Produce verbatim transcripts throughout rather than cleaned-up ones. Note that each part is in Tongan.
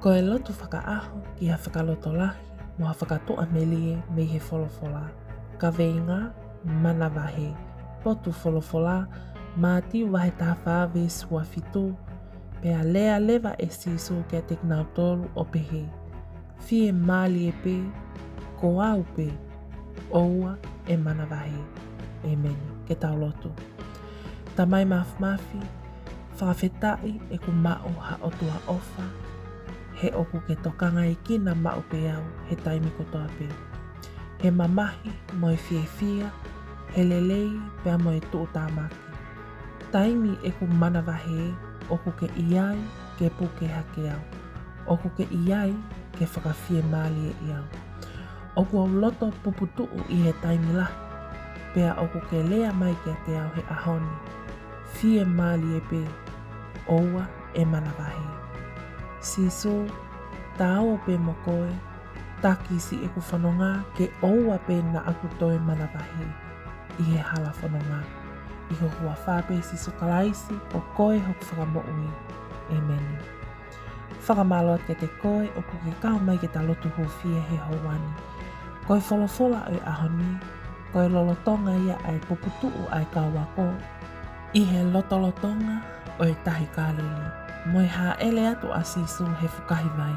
Ko e lotu fakaʻaho ki ha fakalotolahi mo ha fakatuʻamelie mei he folofola. Kaveinga: manavahē. Potu folofola: Mātiu vahe taha fā veesi ua fitu. Pea lea leva ʻe Sīsū kiate kinautolu ʻo pehē: Fiemālie pē, ko au pē, ʻoua ʻe manavahē. ʻĒmeni. Ke tau lotu. Tamai Māfimafi, fakafetaʻi ʻeku maʻu ha ʻOtua ʻofa, he ʻoku ke tokangaʻi kinautolu maʻu pē au he taimi kotoa pē. He mamahi mo e fiefia, he lelei pea mo e tuʻutāmaki. Taimi ʻeku manavahē, ʻoku ke ʻi ai ke puke hake au. ʻOku ke ʻi ai ke fakafiemālieʻi au. ʻOku ou loto puputuʻu ʻi he taimi lahi, pea ʻoku ke lea mai kiate au he ʻaho ni: Fiemālie pē, ʻoua ʻe manavahē. Sīsū, tā ō pē mo koe, taki siʻeku fononga ke ʻoua pē naʻa ku toe manavahē ʻi he hala fononga. ʻI ho huafa pē, Sīsū Kalaisi, ko koe hoku Fakamoʻui. ʻĒmeni. Fakamālō atu kiate koe ʻoku ke kau mai ke ta lotu hūfia he houa ni. Ko e folofola ʻo e ʻaho ni, ko e lolotonga ia ʻa e puputuʻu ʻa e kau ako ʻi he lotolotonga ʻo e Tahi Kāleli, mo e hāʻele atu ʻa Sīsū he fukahi vai.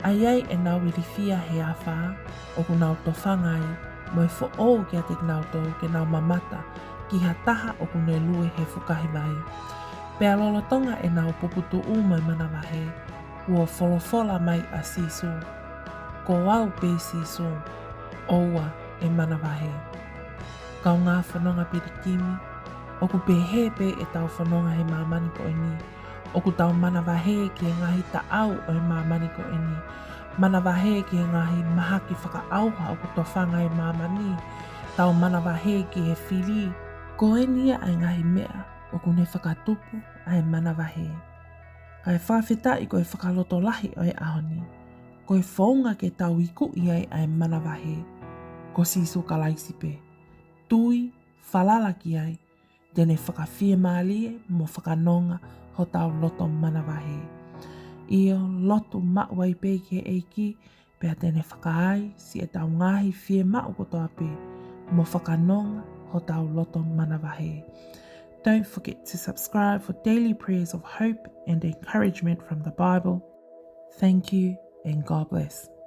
ʻA ia ʻi heʻenau ilifia he afā, ʻoku nau tofanga ai, mo e foʻou kiate kinautolu ke nau mamata ki ha taha ʻoku ne lue he fukahi vai. Pea lolotonga ʻenau puputuʻu mo e manavahē, kuo folofola mai ʻa Sīsū: Ko au pē, Sīsū, ʻoua ʻe manavahē. Kaungā fononga pilikimi, ʻoku pehē pē ʻetau fononga he māmani ko eni. ʻOku tau manavahē ki he ngaahi taʻau ʻo e māmani ko eni. Manavahē ki he ngaahi mahaki fakaʻauha ʻoku tofanga e māmani. Tau manavahē ki he fili. Ko eni ia ʻa e ngaahi meʻa ʻoku ne fakatupu ʻa e manavahē. Kae fakafetaʻi ko e fakalotolahi ʻo e ʻaho ni, ko e founga ke tau ikuʻi ai ʻa e manavahē, ko Sīsū Kalaisi pē. Tui, falala ki ai, te ne fakafiemālie mo fakanonga hotau loto manavahē. ʻIo, lotu maʻu ai pē ki he ʻEiki, pea te ne fakaai siʻetau ngaahi fiemaʻu kotoa pē, mo fakanonga hotau loto manavahē. Don't forget to subscribe for daily prayers of hope and encouragement from the Bible. Thank you and God bless.